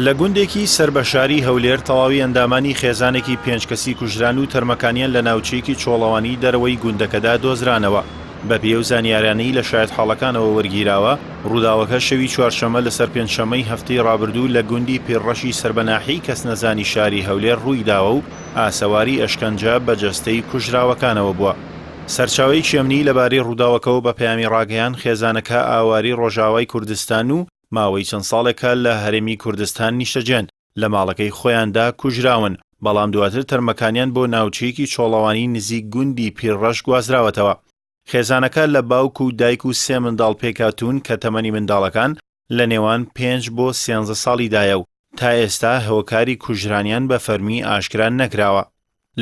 لە گوندێکی سەر بە شاری هەولێر تەواوی ئەندامانی خێزانێکی پێنج کەسی کوژران و تەرمەکانیان لە ناوچەیەکی چۆڵەوانی دەرەوەی گوندەکەدا دۆزرانەوە. بەپێی ئەو زانیارانەی لە شایەتحاڵەکانەوە وەرگیراوە، ڕووداوەکە شەوی چوارشەممە لەسەر پێنجشەممەی هەفتەی ڕابردوو لە گوندی پیرڕەشی سەر بە ناحیەی کەسنەزانی شاری هەولێر ڕوویداوە و ئاسەواری ئەشکەنجە بە جەستەی کوژراوەکانەوە بووە. سەرچاوەیەکی ئەمنی لەبارەی ڕووداوەکەوە بە پەیامی ڕاگەیاند، خێزانەکە ئاوارەی ڕۆژئاوای کوردستان و ماوەی چەند ساڵێکە لە هەرێمی کوردستان نیشتەجێن، لە ماڵەکەی خۆیاندا کوژراون، بەڵام دواتر تەرمەکانیان بۆ ناوچەیەکی چۆڵەوانی نزیک گوندی پیرڕەش گوازراوەتەوە. خێزانەکە لە باوک و دایک و سێ منداڵ پێکهاتوون کە تەمەنی منداڵەکان لە نێوان پێنج بۆ سێنزە ساڵیدایە و تا ئێستا هۆکاری کوژرانیان بە فەرمی ئاشکرا نەکراوە.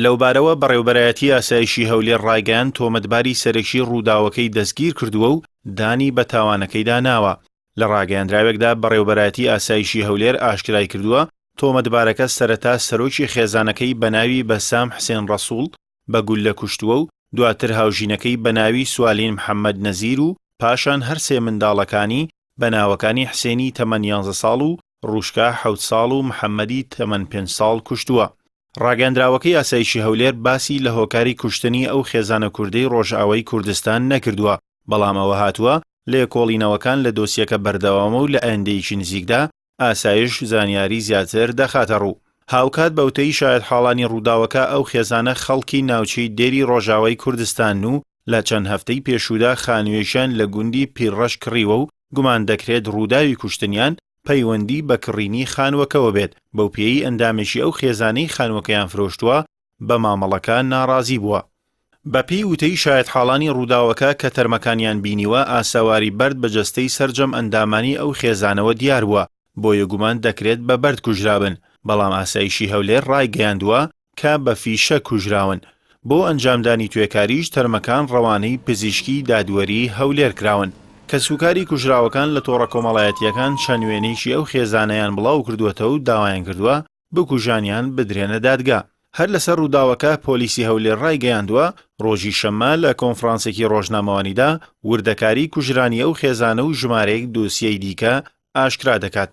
لەوبارەوە بەڕێوبەرایەتی ئاسایشی هەولێر ڕایگەیاند تۆمەتباری سەرەکی ڕووداوەکەی دەستگیرکردووە و دانی بە تاوانەکەیدا ناوە. لە ڕاگەیەندراوێکدا بەڕێوبەرایەتی ئاسایشی هەولێر ئاشکرایکردووە، تۆمەتبارەکە سەرەتا سەرۆکی خێزانەکەی بەناوی بەسام حسێن ڕەسوڵ بە گوللە کوشتووە و دواتر هاوژینەکەی بەناوی سوالین محەمەد نەزیر و پاشان هەرسێ منداڵەکانی بە ناوەکانی حسێنی تەمەن یانزە ساڵ و ڕوشکا حەوت ساڵ و محەمەدی تەمەن پێنج ساڵ کوشتووە. ڕاگەیەندراوەکەی ئاسایشی هەولێر باسی لە هۆکاری کوشتنی ئەو خێزانە کوردەی ڕۆژئاوای کوردستان نەکردووە، بەڵام ئەوە هاتووە، لێکۆڵینەوەکان لە دۆسیەکە بەردەوامە و لە ئایندەیەکی نزیکدا ئاسایش زانیاری زیاتر دەخاتەڕوو. هاوکات بەوتەی شایەتحاڵانی ڕووداوەکە ئەو خێزانە خەڵکی ناوچەی دێری ڕۆژاوای کوردستانن و لە چەند هەفتەی پێشوودا خانوویەکیان لە گوندی پیرڕەش کڕیوە و گومان دەکرێت ڕووداوی کوشتنیان پەیوەندی بە کڕینی خانووەکەوە بێت، بەوپێیەی ئەندامێکی ئەو خێزانەی خانووەکەیان فرۆشتووە بە مامەڵەکە ناڕازی بووە. بەپێی وتەی شایەتحاڵانی ڕووداوەکە کە تەرمەکانیان بینیوە، ئاسەواری بەرد بە جەستەی سەرجەم ئەندامانی ئەو خێزانەوە دیار بووە، بۆیە گومان دەکرێت بە بەرد کوژرابن، بەڵام ئاسایشی هەولێر ڕایگەیاندووە کە بە فیشەک کوژراون. بۆ ئەنجامدانی توێکاریش تەرمەکان ڕەوانەی پزیشکی دادوەری هەولێر کراون. کەسوکاری کوژراوەکان لە تۆڕە کۆمەڵایەتییەکان چەند وێنەیەکی ئەو خێزانەیان بڵاوکردووەتەو داوایان کردووە بکوژانیان بدرێنە دادگا. هەر لەسەر رووداوەکە پۆلیسی هەولێر رایگەیاندووە، رۆژی شەممە لە کۆنفرانسێکی رۆژنامەوانیدا وردەکاری کوژرانی ئەو خێزانە و ژمارەیەک دۆسیەی دیکە ئاشکرا دەکات.